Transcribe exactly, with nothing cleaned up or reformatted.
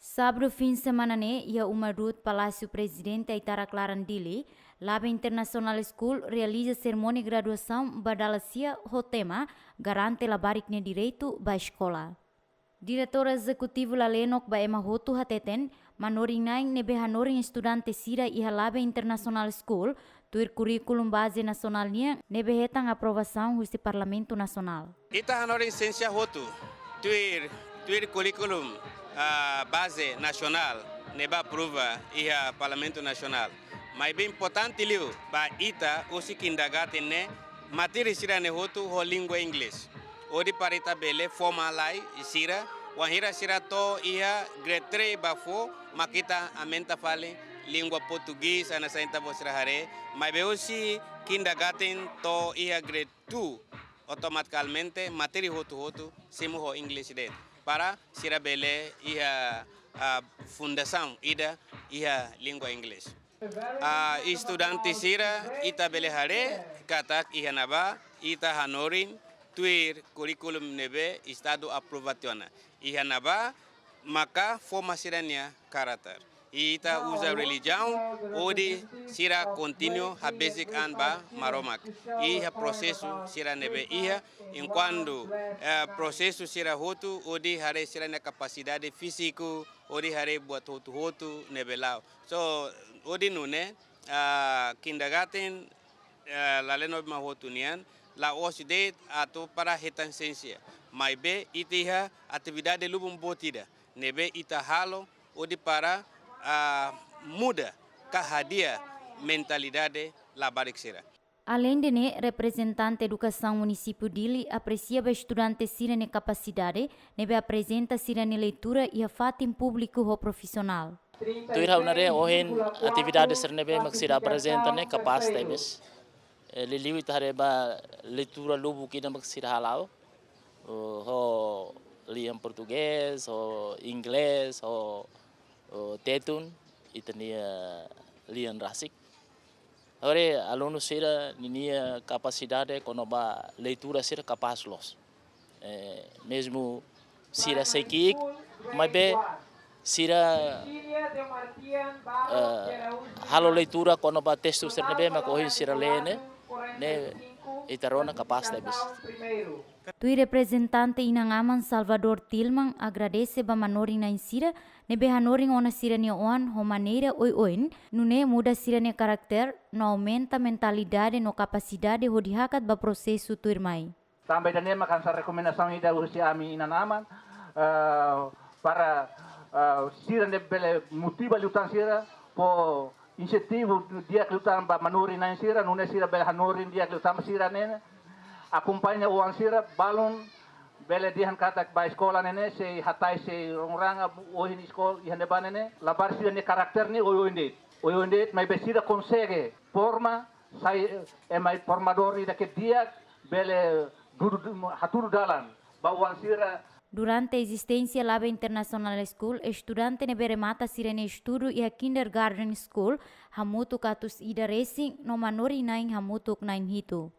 Sábadu fim semana ne'e, iha Uma Ruth, Palásiu Prezidente Aitarak Laran, Dili, Labe International School realiza serimónia graduasaun ba dala sia ho tema Garante Labarik nia Direitu ba Eskola. Diretór Ezekutivu Lalenok ba Ema Hotu hateten, manorin-na'in ne'ebé hanorin estudante sira iha Labe International School tuir kurríkulu baze nasionál nian ne'ebé hetan aprovasaun husi Parlamentu Nasionál. Ita hanorin siénsia hotu tuir, tuir kurríkulu, ah, baze nasionál ne'ebé aprova iha Parlamentu Nasionál. Maibé importante liu ba ita husi kindergarten ne'e, matéria sira-ne'e hotu ho língua inglés. Hodi para ita bele forma lai sira, wainhira sira to'o iha grade três ba four, mak ita aumenta fali língua portugés, hanesan ita-boot sira haree, maibé husi kindergarten to'o iha grade two, automatikamente matéria hotu-hotu simu ho inglés de'it, para sira bele iha, ah, fundasaun ida iha língua inglés. Ah, estudante sira, ita bele haree katak iha ne'ebá ita hanorin tuir kurríkulu ne'ebé Estadu aprova tiha ona. Iha ne'ebá maka forma sira-nia karáter. I ita uza relijiaun hodi sira kontinua habesik an ba Maromak. Iha prosesu sira ne'ebé iha, enkuantu, eh, prosesu sira hotu hodi haree sira-nia kapasidade fíziku, hodi haree buat hotu-hotu ne'ebé la'o. So, hodi nune'e, ah, kindergarten, ah, Lalenok Ema Hotu nian, la'ós de'it atu para hetan siénsia. Maibé ita iha atividade lubun boot ida ne'ebé ita halo hodi para, ah, muda ka hadi'a mentalidade labarik sira. Aleinde ne'e, reprezentante edukasaun munisípiu Dili apresia ba estudante sira-nia kapasidade ne'ebé aprezenta sira-nia leitura iha fatin públiku ho profisionál. Tuir ha'u-nia haree, ohin atividade sira ne'ebé mak sira aprezenta ne'e kapás tebes. Eh, liuliu ita haree ba leitura lubuk ida mak sira hala'o. Eh, ho lian portugés, ho inglés, ho, ho tetun, ita-nia lian rasik. Agora, alunu sira ninia kapasidade kona-ba leitura sira kapás loos. Eh, mezmu sira sei ki'ik, maibé sira, eh, halo leitura kona-ba testu sira ne'ebé mak ohin sira lee ne'e, ne'e ita rona kapás tebes. Tuir reprezentante inan-aman, Salvador Tilman agradese ba manorin-na'in sira ne'ebé hanorin ona sira-nia oan ho maneira oioin, nune'e muda sira-nia karáter no aumenta mentalidade no kapasidade hodi hakat ba prosesu tuirmai. Tanba ida-ne'e mak hanesan rekomendasaun ida husi ami inan-aman, eh, para, eh, sira ne'e bele motiva liután sira, fó insentivu di'ak liután ba manorin-na'in sira, nune'e sira bele hanorin di'ak liután ba sira-nia oan, akompaña oan sira, balun bele dehan katak ba eskola ne'e ne'e, sei hatais, sei rongoranga, ohin eskola iha ne'ebá ne'e ne'e, labarik sira-nia karáter ne'e oioin de'it. Oioin de'it, maibé sira konsege forma, sai, eh, ema formadór ida ke di'ak, bele dudu, hatudu dalan ba oan sira. Durante ezisténsia Labe International School, estudante ne'ebé remata sira-nia estudu iha kindergarten school hamutuk atus ida resin, no manorin-na'in hamutuk na'in hitu.